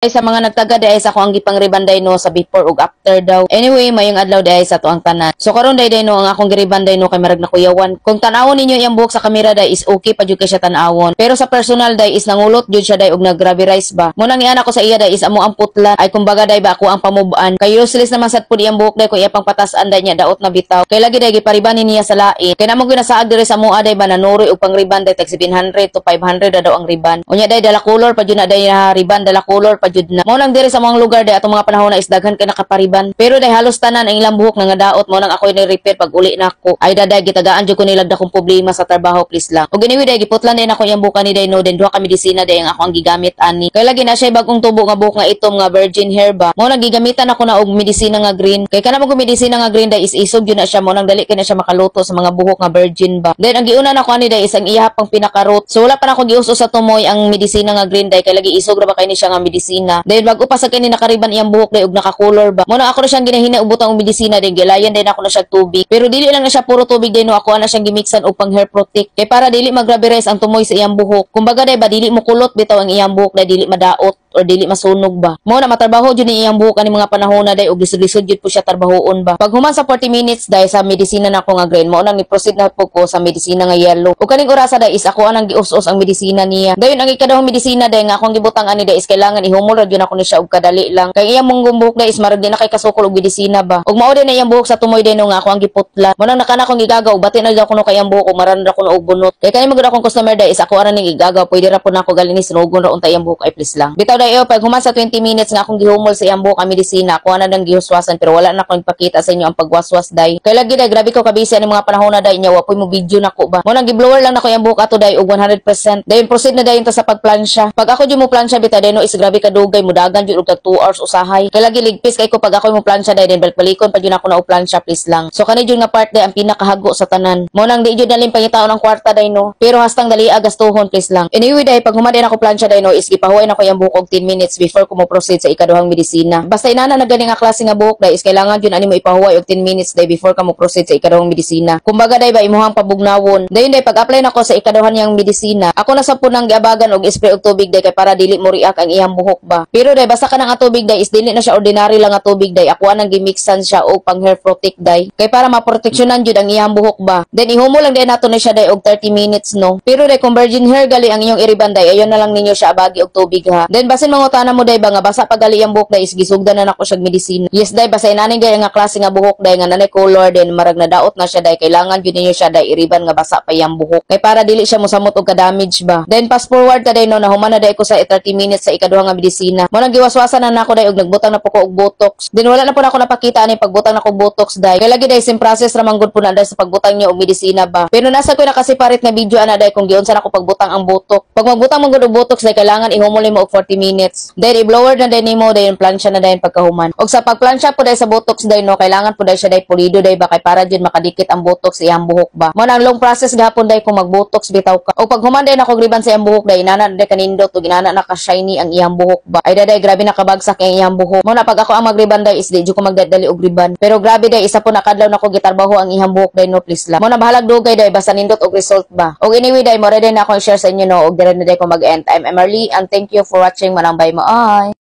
Ay sa mga nagtaga diay sa ako ang gipang-rebond day no sa before ug after daw. Anyway, mayong adlaw diay sa ato ang tanan. So karon day day no, ang akong gi-rebond day no kay marag nakuyawan. Kung tan-awon ninyo iyang buhok sa kamera day is okay pa jud kay siya tan-awon. Pero sa personal day is nangulot jud siya day ug naggrabe rice ba. Mo nang niana ko sa iya day is amo ang putlan ay kumbaga day ba ako ang pamuban. Kay useless naman sad pud iyang buhok day kung iya pang patasan day niya daot na bitaw. Kay lagi day gipariban ni niya sa lain. Kay namo ginasaag diri sa mua day ba nanuroy og pang-rebond day tag 700 to 500 na daw ang rebond. Unya day dala color pa jud na day na rebond, dala color pa jud na. Mao nang diri sa mga lugar day atong mga panahon na is daghan kay nakapariban. Pero day halos tanan ang ilang buhok nga daot, mo nang ako'y ni-repair pag uli nako. Ay daday gitagaan jud ko nilag dakong problema sa trabaho, please lang. Ug anyway day giputlan din ako iyang buhok ni day no, then duha ka medisina day ang ako ang gigamit ani. Kay lagi na siya bagong tubo nga buhok nga itom nga virgin hair ba. Mao nang gigamitan ako na og medisina nga green. Kay kana mo medisina nga green day is isog jud na siya, mo nang dali kay na siya makaluto sa mga buhok nga virgin ba. Then ang giuna nako ani day is ang iya pang pinaka-root. So wala pa nako gius sa tumoy ang medisina nga green day kay lagi isog ra ba kay ni siya nga medisina. Then bago pa sa kini nakariban iyang buhok day og naka-color ba. Mo nang ako na siyang ginahina ubutang og medisina din gilayan din ako na siya tubig. Pero dili lang na siya puro tubig din no, ako na siyang gimixan og pang hair protect. Kay para dili magrabe ang tumoy sa iyang buhok. Kumbaga day ba dili mo kulot bitaw ang iyang buhok day, dili madaot or dili masunog ba. Mo na matrabaho jud ni iyang buhok ani mga panahon na day og lisod-lisod jud po siya trabahoon ba. Pag human sa 40 minutes day sa medisina na ako nga green, mo nang ni-proceed na po ko sa medisina nga yellow. Ug kaning orasa day is ako anang gius-us ang medisina niya. Dayon ang ikadahong medisina day nga akong gibutang ani day is kailangan ihumol ra jud ako ni siya og kadali lang. Kay iyang mong buhok day is marag di na kay kasukol og medisina ba. Ug mao din na iyang buhok sa tumoy day no nga ako ang giputla. Mo nang nakana akong gigagaw, bati na jud ako no kay iyang buhok ug maran ra ko no og bunot. Kay kani magud akong customer day is ako ara ning igagaw, pwede ra po nako galini sunugon ra unta iyang buhok ay, please lang. Bitaw day pag human sa 20 minutes nga akong gihumol sa iyang buhok ang medisina, ako na nang gihuswasan pero wala na akong ipakita sa inyo ang pagwaswas day. Kay lagi day grabe ko kabisi ani mga panahon na day nya wa poy mo video nako ba. Mo nang giblower lang nako iyang buhok ato day og 100%. Dayon proceed na dayon ta sa pagplansya. Pag ako jud mo plansya bitaw day no is grabe kadugay, mudagan jud og tag 2 hours usahay. Kay lagi ligpis kay ko pag ako mo plansya day, then balik-balikon pa jud ako na og plansya, please lang. So kani jud nga part day ang pinakahago sa tanan. Mo nang di jud nalim pangitaon ang kwarta day no. Pero hastang dali gastuhon, please lang. Anyway day pag human din ako plansya day no is gipahuway nako iyang buhok og 10 minutes before ko mo proceed sa ikaduhang medisina. Basta inana na gani nga klase nga buhok day is kailangan jud ani mo ipahuway og 10 minutes day before ka mo proceed sa ikaduhang medisina. Kumbaga day ba imuhang pabugnawon. Dayon day pag-apply nako sa ikaduhan niyang medisina, ako na sa punang giabagan og spray og tubig day kay para dili mo react ang iyang buhok ba. Pero day basta kanang tubig day is dili na siya ordinary lang nga tubig day. Ako anang gimixan siya og pang hair protect day. Kay para maproteksyonan jud ang iyang buhok ba. Then ihumo lang day nato ni siya day og 30 minutes no. Pero day kung virgin hair gali ang inyong i-rebond day, ayon na lang ninyo siya abagi og tubig ha. Then basin mangutana mo day ba nga basa pagali ang buhok day is gisugdan na nako siya medisina. Yes day, basta inani gay nga klase nga buhok day nga nanay color then marag na daot na siya day, kailangan jud ninyo siya day i-rebond nga basa pa iyang buhok. Kay para dili siya mosamot og ka-damage ba. Then fast forward ta day no, nahuman na day ko sa 30 minutes sa ikaduha nga medisina. Mo nang giwaswasan na nako day og nagbutang na po ko og botox. Then wala na po nako napakita ani pagbutang nako og botox day. Kay lagi day same process ra man gud po na day sa pagbutang niyo og medisina ba. Pero nasa ko nakaseparate nga video ana day kung giunsa nako pagbutang ang botox. Pag magbutang man gud og botox day kailangan ihumol nimo og 40 minutes. Then i-blower na day nimo, dayon plansya na dayon pagkahuman. Og sa pagplansya po day sa botox day no, kailangan po day siya day pulido day ba kay para jud makadikit ang botox iyang buhok ba. Mo nang long process gahapon day kung magbotox bitaw ka. Og pag human day nako rebond sa iyang buhok day, inana day kanindot ug inana na ka shiny ang iyang buhok ba. Ay daday grabe nakabagsak ang iyang buhok. Mo na pag ako ang magrebond day is di jud ko magdadali og rebond. Pero grabe day isa po nakadlaw nako gitarbaho ang iyang buhok day no, please lang. Mo na bahalag dugay day basta nindot og result ba. Og anyway day mo ready na ako i-share sa inyo no og dire na day ko mag-end. I'm Emerly and thank you for watching. Manang bye mo ay.